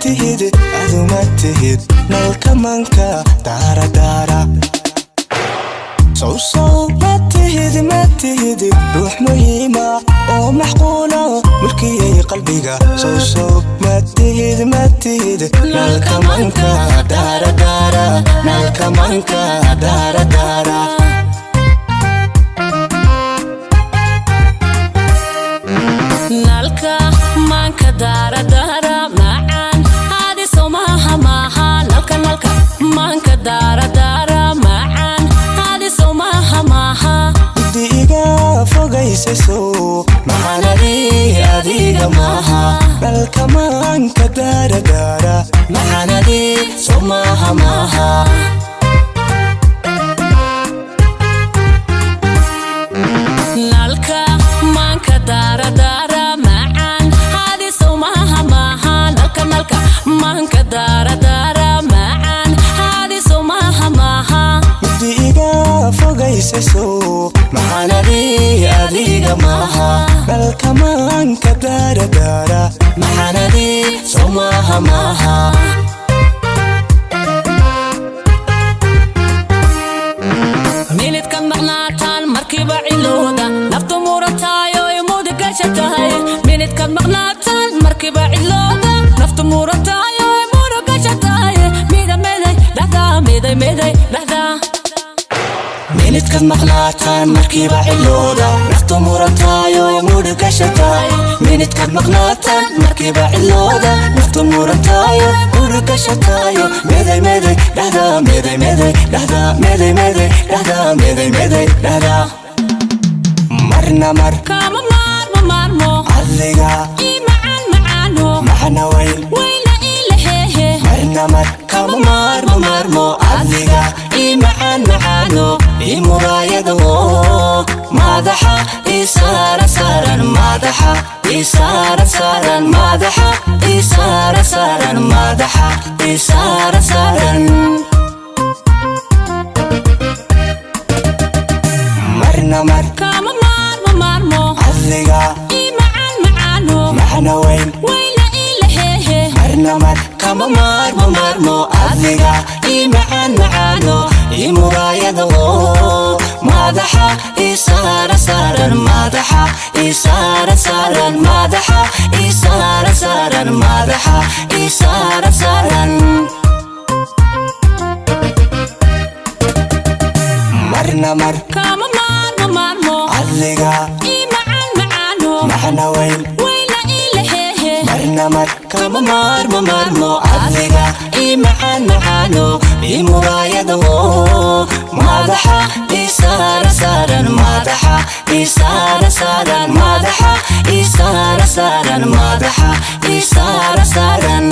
Tihid, aduma tihid nalka manka daara daara. Sow ma tihid, ma tihid ruux muhiima oo macquula, mulkiyay qalbiga. Sow ma tihid, ma tihid nalka manka daara daara, nalka manka daara daara. Nalka maanka daara daara macaan haadiso maaha maaha. Nalka, nalka maanka daara daara macaan haadiso maaha maaha. Guddi iga fogaysaso maxaanadi adiga maaha. Nalka maanka daara daara maxaanadi so maaha maaha. Nalka maanka daara daara macaan haadiso maaha maaha. Nalka, nalka maanka daara daara macaan haadiso maaha maaha. Mugdi iga fogaysaso maxaanadi adiga maaha. Nalka maanka daara daara maxaanadi so maaha maaha. Minidka maqnaataan markiiba cilooda, naftu murantahay oo imudi gasha tahay. Minidkaad maqnaataan markiiba cilooda, naftu murantahay oo imudu gasha tahay. Mida meday dhahdaa, miday meday dhahdaa. Minidkaad maqnaataan markiiba cilooda, naftu murantaayo mudhugasha tahay. Minidkaad maqnaataan markiiba cilooda, naftu murantaayo mudhugasha tahayo. Meday meday dhahdaa, meday meday dhahdaa, meday meday dhahdaa, meday meday dhahdaa. Marna mar Kama maarmo maarmo adiga ii macaan macaano macna weyn weyna ii laheehe. Marna mar kama maarmo maarmo adiga ii macaan macaano, ii muraayado madaxa ii saaran saaran, madaxa ii saaran saaran, madaxa ii saaran saaran, madaxa ii saaran saaran. Marna mar Kama maarmo maarmo adiga ii macaan macaano macna weyn weyna ii laheehe. Marna mar kama maarmo maarmo adiga ii macaan macaano, ii muraayado madaxa ii saaran saaran, madaxa ii saaran saaran, madaxa ii saaran saaran, madaxa ii saaran saaran. Marna mar Kama maarmo maarmo adiga ii macaan macaano macna weyn weyna ii laheehe. Marna mar kama maarmo maarmo adiga ii macaan macaano, ii muraayado madaxa ii saaran saaran, madaxa ii saaran saaran, madaxa ii saaran saaran, madaxa ii saaran saaran.